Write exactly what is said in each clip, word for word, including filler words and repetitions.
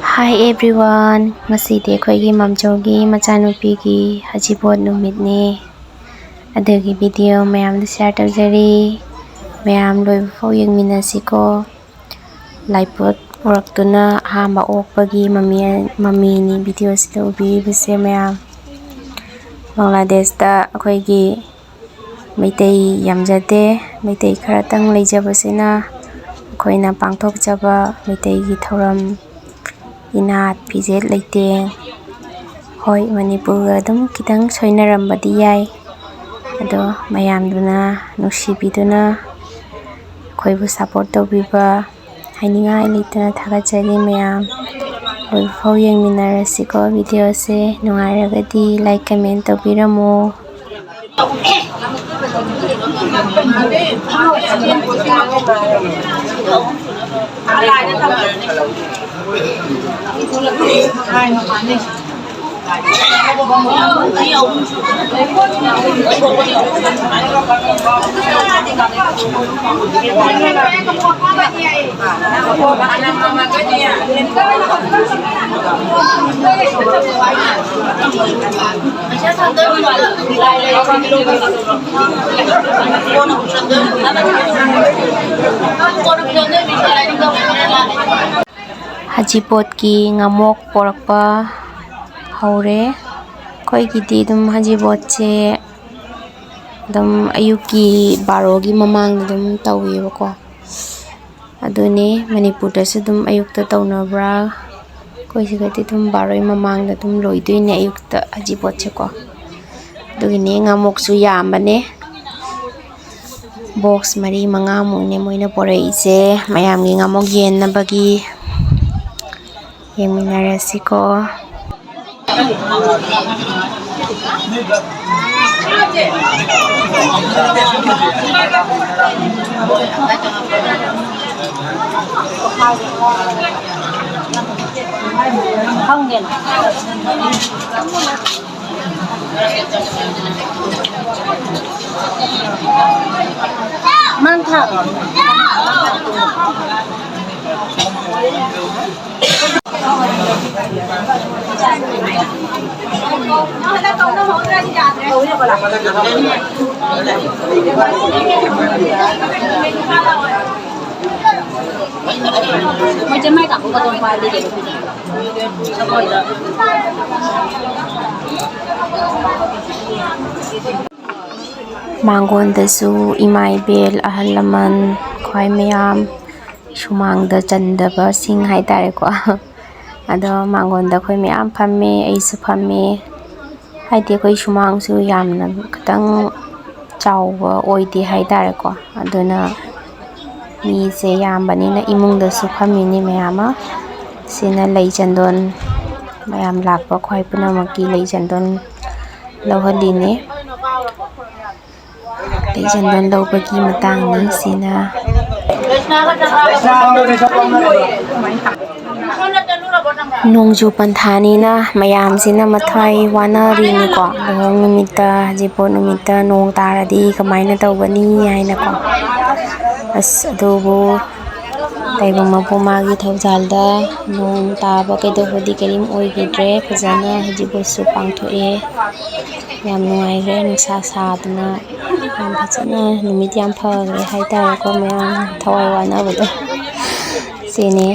Hi everyone, ꯉꯁꯤꯗꯤ ꯑꯩꯈꯣꯏꯒꯤ ꯃꯝꯖꯧꯒꯤ ꯃꯆꯥꯅꯨꯄꯤꯒꯤ ꯍꯖꯤꯕꯣꯠ ꯅꯨꯃꯤꯠꯅꯦ꯫ ꯑꯗꯨꯒꯤ video ꯃꯌꯥꯝꯗ share ꯇꯧꯖꯔꯤ꯫ ꯃꯌꯥꯝ ꯂꯣꯏꯕ ꯐꯥꯎ ꯌꯦꯡꯃꯤꯟꯅꯁꯤꯀꯣ꯫ ꯂꯥꯏꯄꯣꯠ ꯄꯨꯔꯛꯇꯨꯅ ꯑꯍꯥꯟꯕ ꯑꯣꯛꯄꯒꯤ ꯃꯃꯤ, ꯃꯃꯤꯅꯤ video ꯁꯤꯗ ꯎꯕꯤꯔꯤꯕꯁꯦ ꯃꯌꯥꯝ꯫ ꯕꯪꯒ꯭ꯂꯥꯗꯦꯁꯇ ꯑꯩꯈꯣꯏꯒꯤ ꯃꯩꯇꯩ ꯌꯥꯝꯖꯗꯦ꯫ ꯃꯩꯇꯩ ꯈꯔꯇꯪ ꯂꯩꯖꯕꯁꯤꯅ ꯑꯩꯈꯣꯏꯅ ꯄꯥꯡꯊꯣꯛꯆꯕ ꯃꯩꯇꯩꯒꯤ ꯊꯧꯔꯝ ꯏꯅꯥꯠ, ꯐꯤꯖꯦꯠ ꯂꯩꯇꯦꯡ꯫ ꯍꯣꯏ, ꯃꯅꯤꯄꯨꯔꯒ ꯑꯗꯨꯝ ꯈꯤꯇꯪ ꯁꯣꯏꯅꯔꯝꯕꯗꯤ ꯌꯥꯏ, ꯑꯗꯣ ꯃꯌꯥꯝꯗꯨꯅ ꯅꯨꯡꯁꯤꯕꯤꯗꯨꯅ ꯑꯩꯈꯣꯏꯕꯨ support ꯇꯧꯕꯤꯕ ꯍꯥꯏꯅꯤꯡꯉꯥꯏ ꯂꯩꯇꯅ ꯊꯥꯒꯠꯆꯔꯤ ꯃꯌꯥꯝ꯫ ꯂꯣꯏꯕ ꯐꯥꯎ ꯌꯦꯡꯃꯤꯟꯅꯔꯁꯤꯀꯣ video ꯁꯦ꯫ ꯅꯨꯡꯉꯥꯏꯔꯒꯗꯤ like, comment ꯇꯧꯕꯤꯔꯝꯃꯣ꯫ ꯍꯖꯤꯄꯣꯠꯀꯤ ꯉꯥꯃꯣꯛ ꯄꯣꯔꯛꯄ ꯍꯧꯔꯦ꯫ ꯑꯩꯈꯣꯏꯒꯤꯗꯤ ꯑꯗꯨꯝ ꯍꯖꯤꯄꯣꯠꯁꯦ ꯑꯗꯨꯝ ꯑꯌꯨꯛꯀꯤ ꯕꯥꯔꯣꯒꯤ ꯃꯃꯥꯡꯗ ꯑꯗꯨꯝ ꯇꯧꯋꯦꯕꯀꯣ꯫ ꯑꯗꯨꯅꯦ, ꯃꯅꯤꯄꯨꯔꯗꯁꯨ ꯑꯗꯨꯝ ꯑꯌꯨꯛꯇ ꯇꯧꯅꯕ꯭ꯔꯥ? ꯑꯩꯈꯣꯏ ꯁꯤꯗꯗꯤ ꯑꯗꯨꯝ ꯕꯥꯔꯣꯒꯤ ꯃꯃꯥꯡꯗ ꯑꯗꯨꯝ ꯂꯣꯏꯗꯣꯏꯅꯦ ꯑꯌꯨꯛꯇ ꯍꯖꯤꯄꯣꯠꯁꯦꯀꯣ꯫ ꯑꯗꯨꯒꯤꯅꯦ, ꯉꯥꯃꯣꯛꯁꯨ ꯌꯥꯝꯕꯅꯦ꯫ Box ꯃꯔꯤ ꯃꯉꯥꯃꯨꯛꯅꯦ ꯃꯣꯏꯅ ꯄꯣꯔꯛꯏꯁꯦ, ꯃꯌꯥꯝꯒꯤ ꯉꯥꯃꯣꯛ ꯌꯦꯟꯅꯕꯒꯤ꯫ ꯌꯦꯡꯃꯤꯟꯅꯔꯁꯤꯀꯣ꯫ ꯃꯥꯡꯒꯣꯟꯗꯁꯨ ꯏꯃꯥ ꯏꯕꯦꯜ, ꯑꯍꯜ ꯂꯃꯟ, ꯈ꯭ꯋꯥꯏ ꯃꯌꯥꯝ ꯁꯨꯃꯥꯡꯗ ꯆꯟꯗꯕꯁꯤꯡ ꯍꯥꯏꯇꯥꯔꯦꯀꯣ꯫ ꯑꯗꯣ ꯃꯥꯡꯒꯣꯟꯗ ꯑꯩꯈꯣꯏ ꯃꯌꯥꯝ ꯐꯝꯃꯦ, ꯑꯩꯁꯨ ꯐꯝꯃꯦ꯫ ꯍꯥꯏꯗꯤ ꯑꯩꯈꯣꯏ ꯁꯨꯃꯥꯡꯁꯨ ꯌꯥꯝꯅ ꯈꯤꯇꯪ ꯆꯥꯎꯕ ꯑꯣꯏꯗꯦ ꯍꯥꯏꯇꯥꯔꯦꯀꯣ꯫ ꯑꯗꯨꯅ ꯃꯤꯁꯦ ꯌꯥꯝꯕꯅꯤꯅ ꯏꯃꯨꯡꯗꯁꯨ ꯐꯝꯃꯤꯅꯤ ꯃꯌꯥꯝ ꯑꯃ꯫ ꯁꯤꯅ ꯂꯩ ꯆꯟꯗꯣꯟ, ꯃꯌꯥꯝ ꯂꯥꯛꯄ ꯈ꯭ꯋꯥꯏ ꯄꯨꯝꯅꯃꯛꯀꯤ ꯂꯩ ꯆꯟꯗꯣꯟ ꯂꯧꯍꯜꯂꯤꯅꯦ꯫ ꯂꯩ ꯆꯟꯗꯣꯟ ꯂꯧꯕꯒꯤ ꯃꯇꯥꯡꯅꯤ ꯁꯤꯅ꯫ ꯅꯣꯡꯖꯨ ꯄꯟꯊꯥꯅꯤꯅ ꯃꯌꯥꯝꯁꯤꯅ ꯃꯊ꯭ꯋꯥꯏ ꯋꯥꯅꯔꯤꯅꯤꯀꯣ꯫ ꯂꯨꯍꯣꯡ ꯅꯨꯃꯤꯠꯇ, ꯍꯧꯖꯤꯛꯄꯣꯠ ꯅꯨꯃꯤꯠꯇ ꯅꯣꯡ ꯇꯥꯔꯗꯤ ꯀꯃꯥꯏꯅ ꯇꯧꯒꯅꯤ ꯍꯥꯏꯅꯀꯣ꯫ ꯑꯁ, ꯑꯗꯨꯕꯨ ꯇꯥꯏꯕꯪ ꯃꯄꯨ ꯃꯥꯒꯤ ꯊꯧꯖꯥꯜꯗ ꯅꯣꯡ ꯇꯥꯕ ꯀꯩꯗꯧꯕꯗꯤ ꯀꯔꯤꯝ ꯑꯣꯏꯈꯤꯗ꯭ꯔꯦ꯫ ꯐꯖꯅ ꯍꯧꯖꯤꯛꯄꯣꯠꯁꯨ ꯄꯥꯡꯊꯣꯛꯑꯦ꯫ ꯌꯥꯝ ꯅꯨꯡꯉꯥꯏꯈ꯭ꯔꯦ, ꯅꯨꯡꯁꯥ ꯁꯥꯗꯅ ꯌꯥꯝ ꯐꯖꯅ ꯅꯨꯃꯤꯠ ꯌꯥꯝ ꯐꯈ꯭ꯔꯦ ꯍꯥꯏꯇꯥꯔꯦꯀꯣ, ꯃꯌꯥꯝ ꯊꯋꯥꯏ ꯋꯥꯅꯕꯗꯣ꯫ ꯁꯤꯅꯤ꯫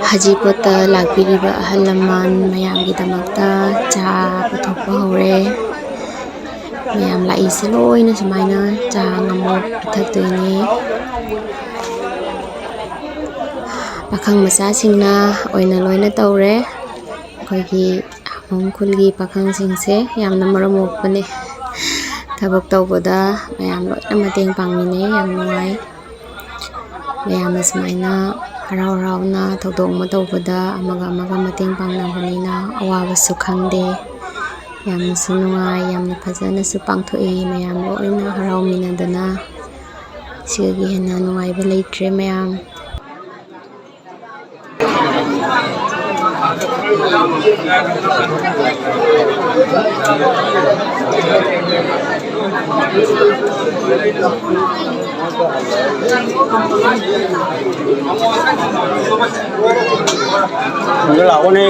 ꯍꯖꯤꯄꯣꯠꯇ ꯂꯥꯛꯄꯤꯔꯤꯕ ꯑꯍꯜ ꯂꯃꯟ ꯃꯌꯥꯝꯒꯤꯗꯃꯛꯇ ꯆꯥ ꯄꯨꯊꯣꯛꯄ ꯍꯧꯔꯦ꯫ ꯃꯌꯥꯝ ꯂꯥꯛꯏꯁꯦ ꯂꯣꯏꯅ ꯁꯨꯃꯥꯏꯅ ꯆꯥ ꯉꯝꯃꯣꯠ ꯄꯤꯊꯛꯇꯣꯏꯅꯦ꯫ ꯄꯥꯈꯪ ꯃꯆꯥꯁꯤꯡꯅ ꯑꯣꯏꯅ ꯂꯣꯏꯅ ꯇꯧꯔꯦ꯫ ꯑꯩꯈꯣꯏꯒꯤ ꯈꯨꯜꯒꯤ ꯄꯥꯈꯪꯁꯤꯡꯁꯦ ꯌꯥꯝꯅ ꯃꯔꯝ ꯃꯣꯛꯄꯅꯦ꯫ ꯊꯕꯛ ꯇꯧꯕꯗ ꯃꯌꯥꯝ ꯂꯣꯏꯅ ꯃꯇꯦꯡ ꯄꯥꯡꯃꯤꯟꯅꯩ, ꯌꯥꯝ ꯅꯨꯡꯉꯥꯏ꯫ ꯃꯌꯥꯝꯅ ꯁꯨꯃꯥꯏꯅ ꯍꯔꯥꯎ ꯍꯔꯥꯎꯅ ꯊꯧꯗꯣꯛ ꯑꯃ ꯇꯧꯕꯗ ꯑꯃꯒ ꯑꯃꯒ ꯃꯇꯦꯡ ꯄꯥꯡꯅꯕꯅꯤꯅ ꯑꯋꯥꯕꯁꯨ ꯈꯪꯗꯦ꯫ ꯌꯥꯝꯅꯁꯨ ꯅꯨꯡꯉꯥꯏ, ꯌꯥꯝꯅ ꯐꯖꯅꯁꯨ ꯄꯥꯡꯊꯣꯛꯏ꯫ ꯃꯌꯥꯝ ꯂꯣꯏꯅ ꯍꯔꯥꯎꯃꯤꯟꯅꯗꯅ ꯁꯤꯗꯒꯤ ꯍꯦꯟꯅ ꯅꯨꯡꯉꯥꯏꯕ ꯂꯩꯇ꯭ꯔꯦ ꯃꯌꯥꯝ꯫ ꯁꯤꯗ ꯂꯥꯛꯑꯣꯅꯦ꯫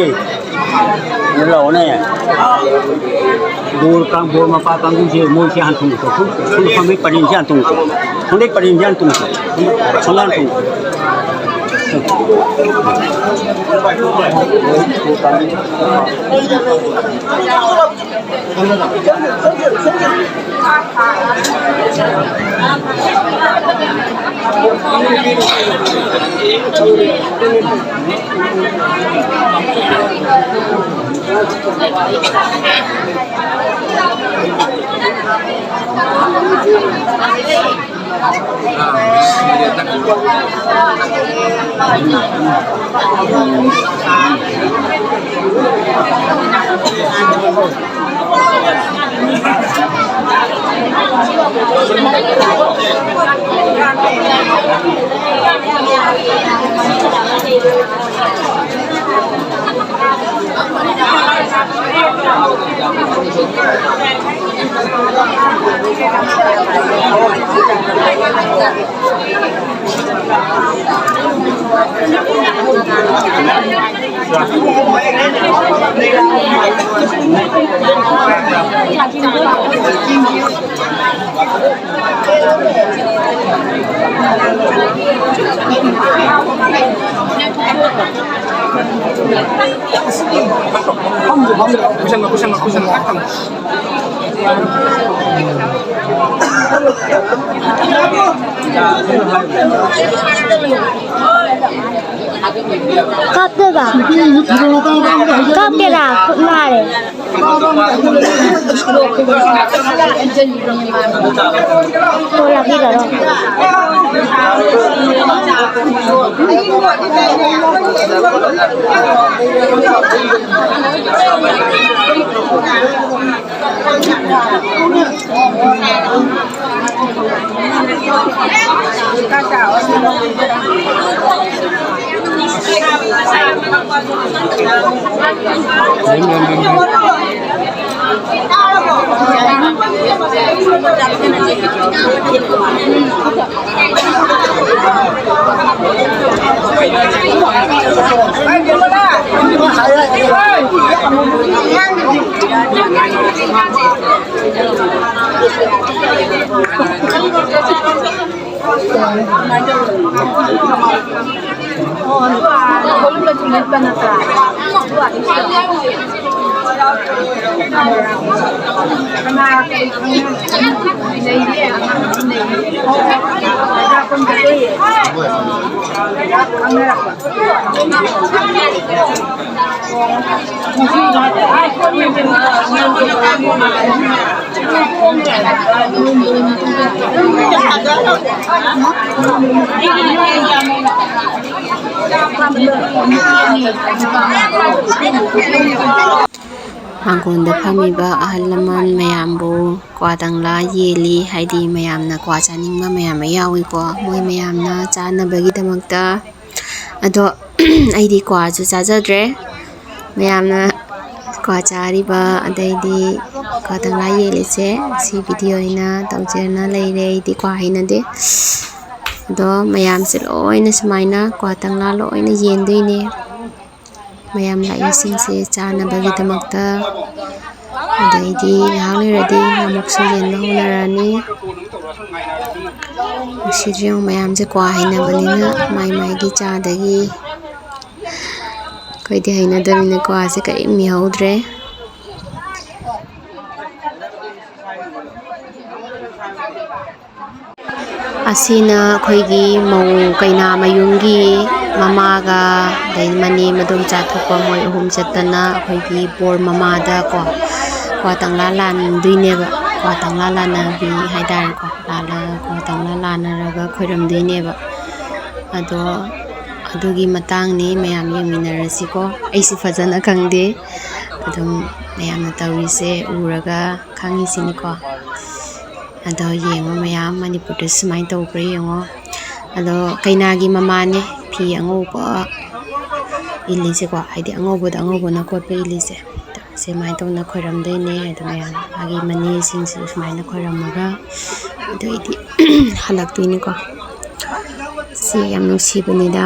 ꯁꯤꯗ ꯂꯥꯛꯑꯣꯅꯦ꯫ ꯕꯣꯔ ꯀꯥꯡ-, ꯕꯣꯔ ꯃꯄꯥ ꯀꯥꯡꯕꯨꯁꯦ ꯃꯣꯏꯁꯦ ꯍꯥꯟ ꯊꯣꯡꯉꯨꯀꯣ꯫ ꯁꯣꯝ-, ꯁꯣꯝꯗ ꯐꯝꯕꯤ ꯄꯔꯦꯡꯁꯦ ꯍꯥꯟ ꯊꯣꯡꯉꯨꯀꯣ꯫ ꯁꯣꯝꯗꯩ ꯄꯔꯦꯡꯁꯦ ꯍꯥꯟ ꯊꯣꯡꯉꯨꯀꯣ꯫ ꯁꯣꯝꯗ ꯍꯥꯟ ꯊꯣꯡꯉꯨ꯫ ꯀꯥꯞꯇꯣꯏꯕ? ꯀꯥꯞꯀꯦꯔꯥ? ꯈꯨꯠ ꯅꯥꯔꯦ꯫ ꯀꯣꯜ ꯂꯥꯛꯄꯤꯔꯔꯣ? ꯃꯥꯡꯒꯣꯟꯗ ꯐꯝꯃꯤꯕ ꯑꯍꯜ ꯂꯃꯟ ꯃꯌꯥꯝꯕꯨ ꯀ꯭ꯋꯥ ꯇꯪꯂꯥ ꯌꯦꯜꯂꯤ, ꯍꯥꯏꯗꯤ ꯃꯌꯥꯝꯅ ꯀ꯭ꯋꯥ ꯆꯥꯅꯤꯡꯕ ꯃꯌꯥꯝ ꯑꯃ ꯌꯥꯎꯏꯀꯣ, ꯃꯣꯏ ꯃꯌꯥꯝꯅ ꯆꯥꯅꯕꯒꯤꯗꯃꯛꯇ꯫ ꯑꯗꯣ ꯑꯩꯗꯤ ꯀ꯭ꯋꯥꯁꯨ ꯆꯥꯖꯗ꯭ꯔꯦ, ꯃꯌꯥꯝꯅ ꯀ꯭ꯋꯥ ꯆꯥꯔꯤꯕ, ꯑꯗꯩꯗꯤ ꯀ꯭ꯋꯥ ꯇꯪꯂꯥ ꯌꯦꯜꯂꯤꯁꯦ, ꯁꯤ ꯚꯤꯗꯤꯑꯣ ꯑꯣꯏꯅ ꯇꯧꯖꯦꯅ ꯂꯩꯔꯦ꯫ ꯑꯩꯗꯤ ꯀ꯭ꯋꯥ ꯍꯩꯅꯗꯦ꯫ ꯑꯗꯣ ꯃꯌꯥꯝꯁꯦ ꯂꯣꯏꯅ ꯁꯨꯃꯥꯏꯅ ꯀ꯭ꯋꯥ ꯇꯪꯂꯥ ꯂꯣꯏꯅ ꯌꯦꯟꯗꯣꯏꯅꯦ꯫ ꯃꯌꯥꯝ ꯂꯥꯛꯏꯁꯤꯡꯁꯦ ꯆꯥꯅꯕꯒꯤꯗꯃꯛꯇ꯫ ꯑꯗꯩꯗꯤ ꯉꯥꯏꯍꯥꯛ ꯂꯩꯔꯗꯤ ꯑꯃꯨꯛꯁꯨ ꯌꯦꯟꯕ ꯍꯧꯅꯔꯅꯤ꯫ ꯅꯨꯡꯁꯤꯗ꯭ꯔꯣ ꯌꯦꯡꯉꯨ, ꯃꯌꯥꯝꯁꯦ ꯀ꯭ꯋꯥ ꯍꯩꯅꯕꯅꯤꯅ ꯃꯥꯏ ꯃꯥꯏꯒꯤ ꯆꯥꯗꯒꯤ꯫ ꯑꯩꯈꯣꯏꯗꯤ ꯍꯩꯅꯗꯕꯅꯤꯅ ꯀ꯭ꯋꯥꯁꯦ ꯀꯔꯤꯝ ꯌꯥꯍꯧꯗ꯭ꯔꯦ꯫ ꯑꯁꯤꯅ ꯑꯩꯈꯣꯏꯒꯤ ꯃꯧ ꯀꯩꯅꯥ ꯃꯌꯨꯝꯒꯤ ꯃꯃꯥꯒ, ꯑꯗꯩ ꯃꯅꯦ ꯃꯗꯣꯝꯆꯥ ꯊꯣꯛꯄ, ꯃꯣꯏ ꯑꯍꯨꯝ ꯆꯠꯇꯅ ꯑꯩꯈꯣꯏꯒꯤ ꯕꯣꯔ ꯃꯃꯥꯗꯀꯣ ꯀ꯭ꯋꯥ ꯇꯪꯂꯥ ꯂꯥꯟꯗꯣꯏꯅꯦꯕ꯫ ꯀ꯭ꯋꯥ ꯇꯪꯂꯥ ꯂꯥꯟꯅꯕꯤ ꯍꯥꯏꯇꯥꯔꯦꯀꯣ, ꯂꯥꯜꯂ-, ꯀ꯭ꯋꯥ ꯇꯪꯂꯥ ꯂꯥꯟꯅꯔꯒ ꯈꯣꯏꯔꯝꯗꯣꯏꯅꯦꯕ꯫ ꯑꯗꯣ ꯑꯗꯨꯒꯤ ꯃꯇꯥꯡꯅꯤ, ꯃꯌꯥꯝ ꯌꯦꯡꯃꯤꯟꯅꯔꯁꯤꯀꯣ꯫ ꯑꯩꯁꯨ ꯐꯖꯅ ꯈꯪꯗꯦ, ꯑꯗꯨꯝ ꯃꯌꯥꯝꯅ ꯇꯧꯔꯤꯁꯦ ꯎꯔꯒ ꯈꯪꯉꯤꯁꯤꯅꯤꯀꯣ꯫ ꯑꯗꯣ ꯌꯦꯡꯉꯣ ꯃꯌꯥꯝ, ꯃꯅꯤꯄꯨꯔꯗꯁꯨ ꯁꯨꯃꯥꯏꯅ ꯇꯧꯕ꯭ꯔꯥ ꯌꯦꯡꯉꯣ꯫ ꯑꯗꯣ ꯀꯩꯅꯥꯒꯤ ꯃꯃꯥꯅꯦ ꯐꯤ ꯑꯉꯧꯕ ꯏꯜꯂꯤꯁꯦꯀꯣ, ꯍꯥꯏꯗꯤ ꯑꯉꯧꯕꯗ ꯑꯉꯧꯕꯅ ꯀꯣꯠꯄ ꯏꯜꯂꯤꯁꯦ꯫ ꯁꯨꯃꯥꯏꯅ ꯇꯧꯅ ꯈꯣꯏꯔꯝꯗꯣꯏꯅꯦ꯫ ꯑꯗꯣ ꯃꯌꯥꯝ ꯃꯥꯒꯤ ꯃꯅꯦꯁꯤꯡꯁꯨ ꯁꯨꯃꯥꯏꯅ ꯈꯣꯏꯔꯝꯃꯒ ꯑꯗꯩꯗꯤ ꯍꯜꯂꯛꯇꯣꯏꯅꯤꯀꯣ꯫ ꯁꯤ ꯌꯥꯝ ꯅꯨꯡꯁꯤꯕꯅꯤꯗ꯫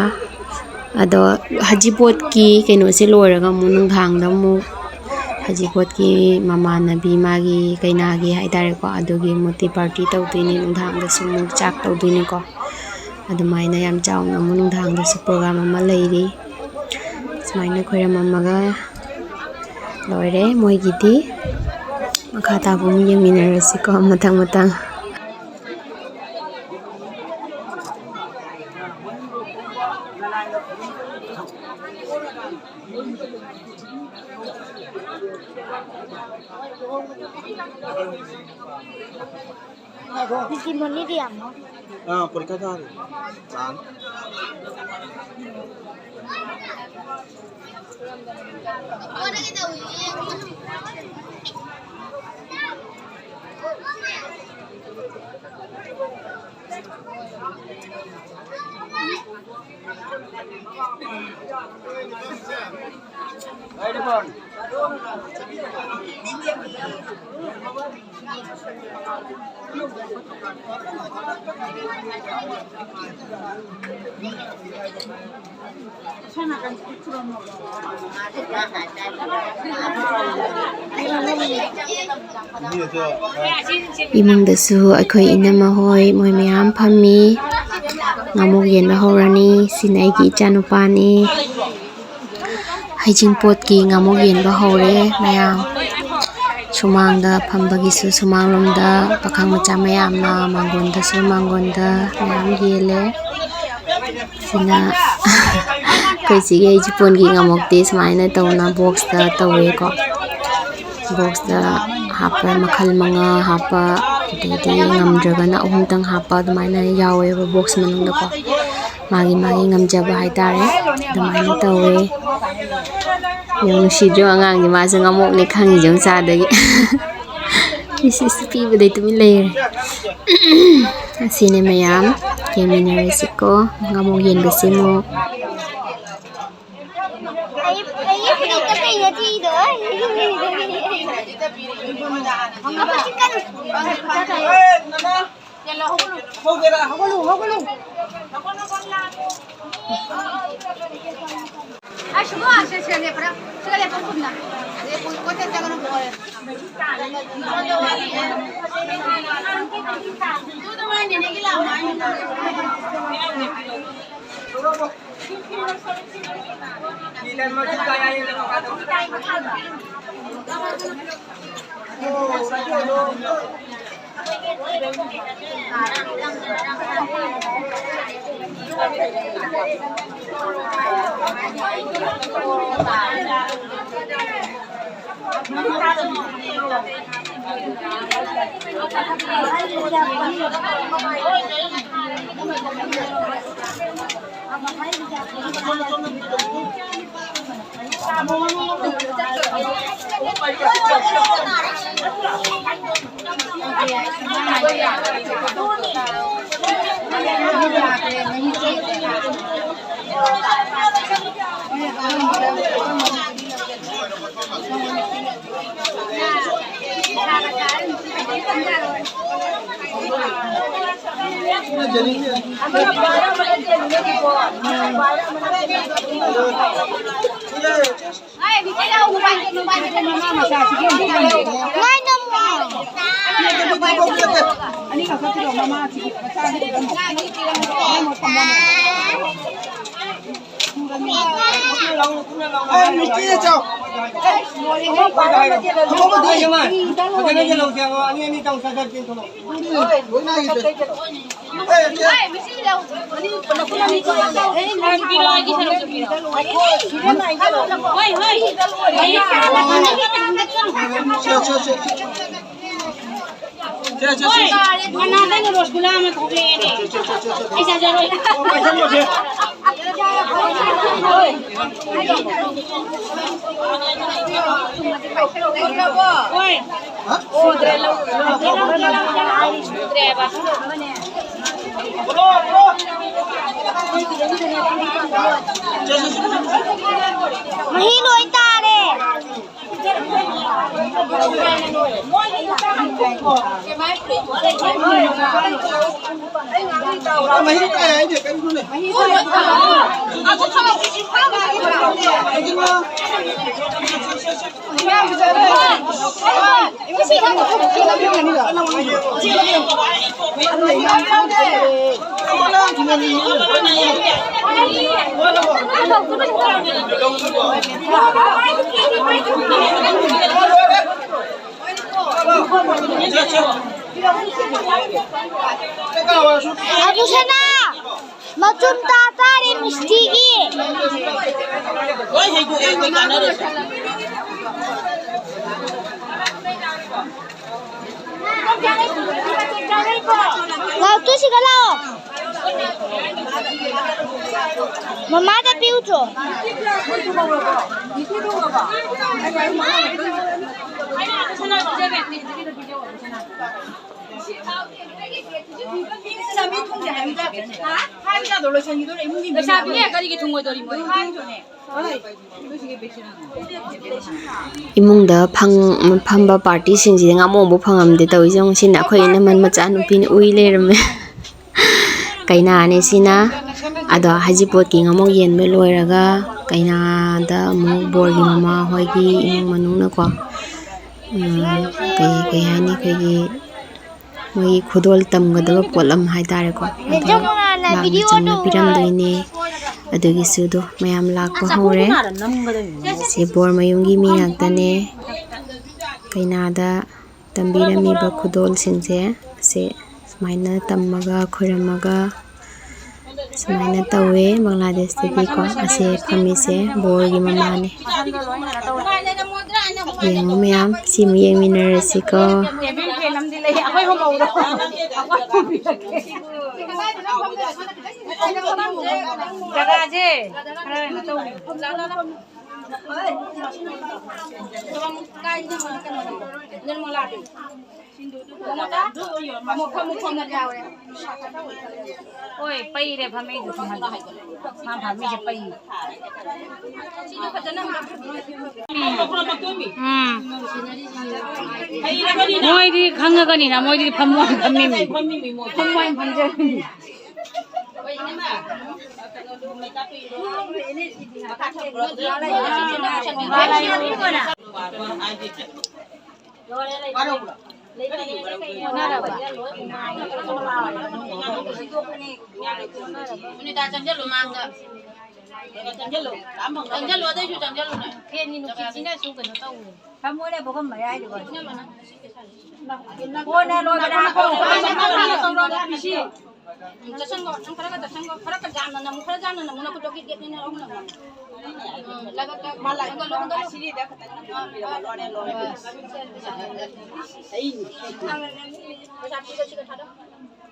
ꯑꯗꯣ ꯍꯖꯤꯄꯣꯠꯀꯤ ꯀꯩꯅꯣꯁꯦ ꯂꯣꯏꯔꯒ ꯑꯃꯨꯛ ꯅꯨꯡꯗꯥꯡꯗ ꯑꯃꯨꯛ ꯍꯖꯤꯄꯣꯠꯀꯤ ꯃꯃꯥꯟꯅꯕꯤ, ꯃꯥꯒꯤ ꯀꯩꯅꯥꯒꯤ ꯍꯥꯏꯇꯥꯔꯦꯀꯣ, ꯑꯗꯨꯒꯤ ꯑꯃꯨꯛ ꯇꯤ ꯄꯥꯔꯇꯤ ꯇꯧꯗꯣꯏꯅꯤ꯫ ꯅꯨꯡꯗꯥꯡꯗꯁꯨ ꯑꯃꯨꯛ ꯆꯥꯛ ꯇꯧꯗꯣꯏꯅꯤꯀꯣ꯫ ꯑꯗꯨꯃꯥꯏꯅ ꯌꯥꯝ ꯆꯥꯎꯅ ꯑꯃꯨꯛ ꯅꯨꯡꯗꯥꯡꯗꯁꯨ ꯄ꯭ꯔꯣꯒ꯭ꯔꯥꯝ ꯑꯃ ꯂꯩꯔꯤ꯫ ꯁꯨꯃꯥꯏꯅ ꯈꯣꯏꯔꯝꯃꯝꯃꯒ ꯂꯣꯏꯔꯦ ꯃꯣꯏꯒꯤꯗꯤ꯫ ꯃꯈꯥ ꯇꯥꯕ ꯑꯃꯨꯛ ꯌꯦꯡꯃꯤꯟꯅꯔꯁꯤꯀꯣ, ꯃꯊꯪ ꯃꯊꯪ꯫ ꯑꯥ, ꯄꯔꯤꯈꯥ ꯊꯥꯔꯤ꯫ ꯆꯥꯅꯤ꯫ ꯏꯃꯨꯡꯗꯁꯨ ꯑꯩꯈꯣꯏ ꯏꯅꯝꯃ ꯍꯣꯏ ꯃꯣꯏ ꯃꯌꯥꯝ ꯐꯝꯃꯤ꯫ ꯉꯥꯃꯣꯛ ꯌꯦꯟꯕ ꯍꯧꯔꯅꯤ꯫ ꯁꯤꯅ ꯑꯩꯒꯤ ꯏꯆꯥꯅꯨꯄꯥꯅꯤ꯫ ꯍꯩꯖꯤꯡꯄꯣꯠꯀꯤ ꯉꯥꯃꯣꯛ ꯌꯦꯟꯕ ꯍꯧꯔꯦ ꯃꯌꯥꯝ꯫ ꯁꯨꯃꯥꯡꯗ ꯐꯝꯕꯒꯤꯁꯨ ꯁꯨꯃꯥꯡꯂꯣꯝꯗ ꯄꯥꯈꯪ ꯃꯆꯥ ꯃꯌꯥꯝꯅ ꯃꯥꯡꯒꯣꯟꯗꯁꯨ ꯃꯥꯡꯒꯣꯟꯗ ꯃꯌꯥꯝ ꯌꯦꯜꯂꯦ꯫ ꯁꯤꯅ ꯑꯩꯈꯣꯏ ꯁꯤꯒꯤ ꯍꯩꯖꯤꯡꯄꯣꯠꯀꯤ ꯉꯥꯃꯣꯛꯇꯤ ꯁꯨꯃꯥꯏꯅ ꯇꯧꯅ ꯕꯣꯛꯁꯇ ꯇꯧꯋꯦꯀꯣ꯫ ꯕꯣꯛꯁꯇ ꯍꯥꯞꯄ ꯃꯈꯜ ꯃꯉꯥ ꯍꯥꯞꯄ, ꯑꯗꯩꯗꯤ ꯉꯝꯗ꯭ꯔꯒꯅ ꯑꯍꯨꯝꯇꯪ ꯍꯥꯞꯄ ꯑꯗꯨꯃꯥꯏꯅ ꯌꯥꯎꯋꯦꯕ ꯕꯣꯛꯁ ꯃꯅꯨꯡꯗꯀꯣ꯫ ꯃꯥꯒꯤ ꯃꯥꯒꯤ ꯉꯝꯖꯕ ꯍꯥꯏꯇꯥꯔꯦ, ꯑꯗꯨꯃꯥꯏꯅ ꯇꯧꯋꯦ꯫ ꯌꯥꯝ ꯅꯨꯡꯁꯤꯗ꯭ꯔꯣ ꯑꯉꯥꯡꯁꯦ? ꯃꯥꯁꯨ ꯉꯥꯃꯣꯛꯅꯦ ꯈꯪꯉꯤꯁꯦ ꯃꯆꯥꯗꯒꯤ꯫ ꯏꯁ, ꯏꯁ, ꯄꯤꯕꯗꯩ ꯇꯨꯃꯤꯟ ꯂꯩꯔꯦ꯫ ꯑꯁꯤꯅꯦ ꯃꯌꯥꯝ, ꯌꯦꯡꯃꯤꯟꯅꯔꯁꯤꯀꯣ ꯉꯥꯃꯣꯛ ꯌꯦꯟꯕꯁꯤꯃꯨꯛ꯫ ꯀꯅꯥꯗꯩꯅꯣ ꯔꯣꯁꯒꯨꯂꯥ ꯑꯃ ꯊꯣꯛꯂꯛꯑꯦꯅꯦ? ꯑꯩ ꯆꯥꯖꯔꯣꯏ꯫ ꯍꯣꯏ꯫ ꯁꯨꯗ꯭ꯔꯦꯕ꯫ ꯃꯍꯤ ꯂꯣꯏ ꯇꯥꯔꯦ꯫ ꯑꯕꯨꯁꯅꯥ, ꯃꯆꯨꯝ ꯇꯥ ꯇꯥꯔꯦ ꯃꯤꯁꯇꯤꯒꯤ꯫ ꯂꯥꯎ, ꯇꯨ ꯁꯤꯗ ꯂꯥꯎ꯫ ꯃꯃꯥꯗ ꯄꯤꯌꯨꯆꯣ꯫ ꯂꯩꯁꯥꯕꯤꯅꯦ, ꯀꯔꯤꯒꯤ ꯊꯨꯡꯉꯣꯏꯗꯣꯔꯤꯃꯣ? ꯏꯃꯨꯡꯗ ꯐꯪ-, ꯐꯝꯕ ꯄꯥꯔꯇꯤꯁꯤꯡꯁꯤꯗꯤ ꯉꯥꯃꯣ ꯑꯃꯨꯛ ꯐꯪꯉꯝꯗꯦ ꯇꯧꯔꯤꯁꯦ꯫ ꯌꯦꯡꯉꯨ, ꯁꯤꯅ ꯑꯩꯈꯣꯏ ꯏꯅꯝꯃ ꯃꯆꯥꯅꯨꯄꯤꯅ ꯎꯏ ꯂꯩꯔꯝꯃꯦ꯫ ꯀꯩꯅꯥꯅꯦ ꯁꯤꯅ꯫ ꯑꯗꯣ ꯍꯩꯖꯤꯡꯄꯣꯠꯀꯤ ꯑꯃꯨꯛ ꯌꯦꯟꯕ ꯂꯣꯏꯔꯒ ꯀꯩꯅꯥꯗ ꯑꯃꯨꯛ ꯕꯣꯔꯒꯤ ꯃꯃꯥ ꯍꯣꯏꯒꯤ ꯏꯃꯨꯡ ꯃꯅꯨꯡꯅꯀꯣ, ꯎꯝ, ꯀꯩ, ꯀꯩ ꯍꯥꯏꯅꯤ, ꯑꯩꯈꯣꯏꯒꯤ ꯃꯣꯏꯒꯤ ꯈꯨꯗꯣꯜ ꯇꯝꯒꯗꯕ ꯄꯣꯠꯂꯝ ꯍꯥꯏꯇꯥꯔꯦꯀꯣ, ꯑꯗꯣ ꯂꯥꯛꯅ ꯆꯪꯅ ꯄꯤꯔꯝꯗꯣꯏꯅꯦ꯫ ꯑꯗꯨꯒꯤꯁꯨ ꯑꯗꯣ ꯃꯌꯥꯝ ꯂꯥꯛꯄ ꯍꯧꯔꯦ꯫ ꯁꯤ ꯕꯣꯔ ꯃꯌꯨꯝꯒꯤ ꯃꯤ ꯉꯥꯛꯇꯅꯦ꯫ ꯀꯩꯅꯥꯗ ꯇꯝꯕꯤꯔꯝꯃꯤꯕ ꯈꯨꯗꯣꯜꯁꯤꯡꯁꯦ, ꯑꯁꯦ ꯁꯨꯃꯥꯏꯅ ꯇꯝꯃꯒ, ꯈꯣꯏꯔꯝꯃꯒ ꯁꯨꯃꯥꯏꯅ ꯇꯧꯋꯦ ꯕꯪꯒ꯭ꯂꯥꯗꯦꯁꯇꯗꯤꯀꯣ꯫ ꯑꯁꯦ ꯐꯝꯃꯤꯁꯦ ꯕꯣꯔꯒꯤ ꯃꯃꯥꯅꯦ꯫ ꯌꯦꯡꯉꯣ ꯃꯌꯥꯝ, ꯁꯤꯃꯨꯛ ꯌꯦꯡꯃꯤꯟꯅꯔꯁꯤꯀꯣ꯫ ꯖꯒꯥꯁꯦ ꯈꯔ ꯀꯩꯅꯣ ꯇꯧꯔꯤ꯫ ꯍꯣꯏ, ꯄꯩꯔꯦ ꯐꯝꯃꯤꯗꯨ꯫ ꯃꯥ ꯐꯝꯃꯤꯁꯦ ꯄꯩ꯫ ꯎꯝ꯫ ꯃꯣꯏꯗꯤ ꯈꯪꯉꯒꯅꯤꯅ, ꯃꯣꯏꯗꯤ ꯐꯝꯃꯣ ꯍꯥꯏꯅ ꯐꯝꯃꯤꯃꯤ꯫ ꯐꯝꯃꯣ ꯍꯥꯏꯅ ꯐꯝꯖꯔꯤꯃꯤ꯫ ꯆꯪꯁꯤꯜꯂꯨ, ꯃꯥꯡꯗ꯫ ꯆꯪꯁꯤꯜꯂꯨ, ꯆꯪꯁꯤꯜꯂꯨ, ꯑꯗꯩꯁꯨ ꯆꯪꯁꯤꯜꯂꯨꯅꯦ꯫ ꯐꯦꯟꯒꯤ ꯅꯨꯡꯁꯤꯠꯁꯤꯅꯁꯨ ꯀꯩꯅꯣ ꯇꯧꯋꯦ꯫ ꯐꯝꯃꯣꯅꯦ, ꯄꯨꯈꯝ ꯃꯌꯥꯏꯗꯨꯒ꯫ ꯀꯣꯟꯅ ꯂꯣꯏꯕꯗ ꯍꯥꯞꯄꯣ꯫ ꯎꯝ, ꯆꯠꯁꯟꯈꯣ, ꯅꯪ ꯈꯔ ꯈꯔ ꯆꯠꯁꯟꯈꯣ, ꯈꯔ ꯈꯔ ꯌꯥꯝꯅ ꯅꯝꯃꯨ, ꯈꯔ ꯌꯥꯝꯅ ꯅꯝꯃꯨ, ꯅꯈꯨꯠꯇꯣ ꯒꯤꯠ ꯒꯤꯠꯅꯦꯅ ꯂꯧꯅꯕ꯫ ꯎꯝ, ꯂꯥꯏꯕꯛꯇ ꯃꯥ ꯂꯥꯏ ꯍꯦꯟꯒꯠꯂꯨ, ꯍꯦꯟꯒꯠꯂꯨ꯫ ꯑꯁꯤꯒꯤꯗ ꯈꯤꯇꯪ ꯅꯝꯕꯤꯔꯕ ꯂꯣꯏꯔꯦ, ꯂꯣꯏꯔꯦ꯫ ꯄꯩꯁꯥ ꯄꯤꯔꯁꯤꯒ ꯊꯥꯗꯣꯛ꯫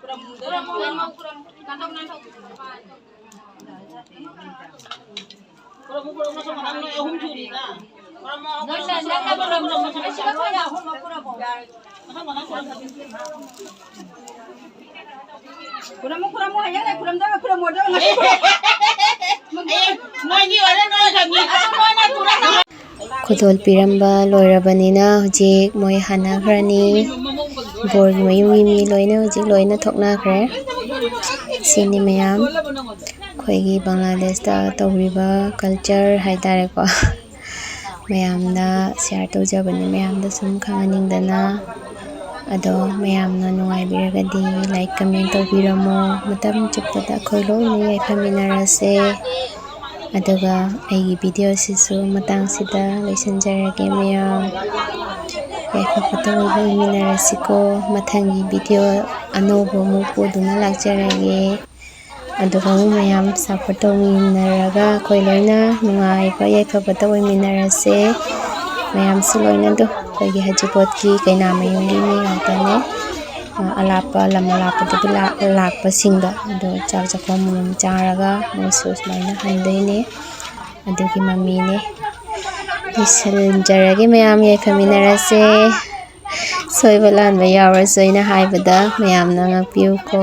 ꯈꯨꯔꯝꯃꯨ, ꯈꯨꯔꯝꯃꯨ, ꯈꯨꯔꯝꯃꯨ, ꯅꯥꯟꯊꯣꯛ, ꯅꯥꯟꯊꯣꯛ꯫ ꯈꯨꯔꯝꯃꯨ, ꯈꯨꯔꯝꯃꯨ, ꯁꯣꯝ ꯅꯥꯀꯟ ꯅꯣꯏ ꯑꯍꯨꯝ ꯁꯨꯔꯤꯅ꯫ ꯈꯨꯔꯝꯃꯣ, ꯈꯨꯔꯝꯃꯣ, ꯁꯣꯝ ꯅꯥꯀꯟ ꯈꯨꯔꯝꯃꯣ꯫ ꯃꯊꯪ, ꯃꯊꯪ ꯈꯨꯔꯝꯃꯨ꯫ ꯈꯨꯔꯝꯃꯨ, ꯈꯨꯔꯝꯃꯨ, ꯍꯌꯦꯡ ꯂꯩ ꯈꯨꯔꯝꯗꯧꯔ ꯈꯨꯔꯝꯃꯣꯏꯗꯧꯔ ꯉꯁꯤ ꯈꯨꯔꯝꯃꯨ꯫ ꯍꯌꯦꯡ ꯅꯣꯏꯒꯤ ꯑꯣꯏꯔꯦ, ꯅꯣꯏ ꯈꯪꯉꯤ꯫ ꯑꯗꯨ ꯅꯣꯏꯅ ꯈꯨꯔꯝꯃꯨ꯫ ꯈꯨꯗꯣꯜ ꯄꯤꯔꯝꯕ ꯂꯣꯏꯔꯕꯅꯤꯅ ꯍꯧꯖꯤꯛ ꯃꯣꯏ ꯍꯥꯟꯅꯈ꯭ꯔꯅꯤ꯫ ꯕꯣꯔꯒꯤ ꯃꯌꯨꯝꯒꯤ ꯃꯤ ꯂꯣꯏꯅ ꯍꯧꯖꯤꯛ ꯂꯣꯏꯅ ꯊꯣꯛꯅꯈ꯭ꯔꯦ꯫ ꯁꯤꯅꯤ ꯃꯌꯥꯝ ꯑꯩꯈꯣꯏꯒꯤ ꯕꯪꯒ꯭ꯂꯥꯗꯦꯁꯇ ꯇꯧꯔꯤꯕ ꯀꯜꯆꯔ ꯍꯥꯏꯇꯥꯔꯦꯀꯣ꯫ ꯃꯌꯥꯝꯅ ꯁꯤꯌꯥꯔ ꯇꯧꯖꯕꯅꯤ, ꯃꯌꯥꯝꯗ ꯁꯨꯝ ꯈꯪꯍꯟꯅꯤꯡꯗꯅ꯫ ꯑꯗꯣ ꯃꯌꯥꯝꯅ ꯅꯨꯡꯉꯥꯏꯕꯤꯔꯒꯗꯤ ꯂꯥꯏꯛ, ꯀꯃꯦꯟ ꯇꯧꯕꯤꯔꯝꯃꯣ꯫ ꯃꯇꯝ ꯆꯨꯞꯄꯗ ꯑꯩꯈꯣꯏ ꯂꯣꯏꯅ ꯌꯥꯏꯐꯃꯤꯟꯅꯔꯁꯦ꯫ ꯑꯗꯨꯒ ꯑꯩꯒꯤ ꯚꯤꯗꯤꯑꯣꯁꯤꯁꯨ ꯃꯇꯥꯡꯁꯤꯗ ꯂꯣꯏꯁꯤꯟꯖꯔꯒꯦ ꯃꯌꯥꯝ꯫ ꯌꯥꯏꯐ ꯄꯣꯊꯥ ꯑꯣꯏꯕ ꯑꯣꯏꯃꯤꯟꯅꯔꯁꯤꯀꯣ꯫ ꯃꯊꯪꯒꯤ ꯚꯤꯗꯤꯑꯣ ꯑꯅꯧꯕ ꯑꯃꯨꯛ ꯄꯨꯗꯨꯅ ꯂꯥꯛꯆꯔꯒꯦ꯫ ꯑꯗꯨꯒ ꯑꯃꯨꯛ ꯃꯌꯥꯝ ꯁꯞꯄꯣꯔꯠ ꯇꯧꯃꯤꯟꯅꯔꯒ ꯑꯩꯈꯣꯏ ꯂꯣꯏꯅ ꯅꯨꯡꯉꯥꯏꯕ ꯌꯥꯏꯐꯕꯇ ꯑꯣꯏꯃꯤꯟꯅꯔꯁꯦ꯫ ꯃꯌꯥꯝꯁꯨ ꯂꯣꯏꯅ ꯑꯗꯨ ꯑꯩꯈꯣꯏꯒꯤ ꯍꯖꯤꯄꯣꯠꯀꯤ ꯀꯩꯅꯥꯃꯌꯨꯝꯒꯤ ꯃꯤ ꯉꯥꯛꯇꯅꯦ꯫ ꯑ, ꯑꯂꯥꯞꯄ, ꯂꯝ ꯑꯂꯥꯞꯄꯗꯒꯤ ꯂꯥꯛ-, ꯂꯥꯛꯄꯁꯤꯡꯗꯣ ꯑꯗꯨ ꯆꯥꯛ ꯆꯥꯛꯈꯣꯝ ꯑꯃꯃꯝ ꯆꯥꯔꯒ ꯃꯣꯏꯁꯨ ꯁꯨꯃꯥꯏꯅ ꯍꯟꯗꯣꯏꯅꯦ꯫ ꯑꯗꯨꯒꯤ ꯃꯃꯤꯅꯦ꯫ ꯂꯣꯏꯁꯤꯟꯖꯔꯒꯦ ꯃꯌꯥꯝ, ꯌꯥꯏꯐꯃꯤꯟꯅꯔꯁꯦ꯫ ꯁꯣꯏꯕ ꯂꯥꯟꯕ ꯌꯥꯎꯔꯁꯨ ꯑꯩꯅ ꯍꯥꯏꯕꯗ ꯃꯌꯥꯝꯅ ꯉꯥꯛꯄꯤꯌꯨꯀꯣ꯫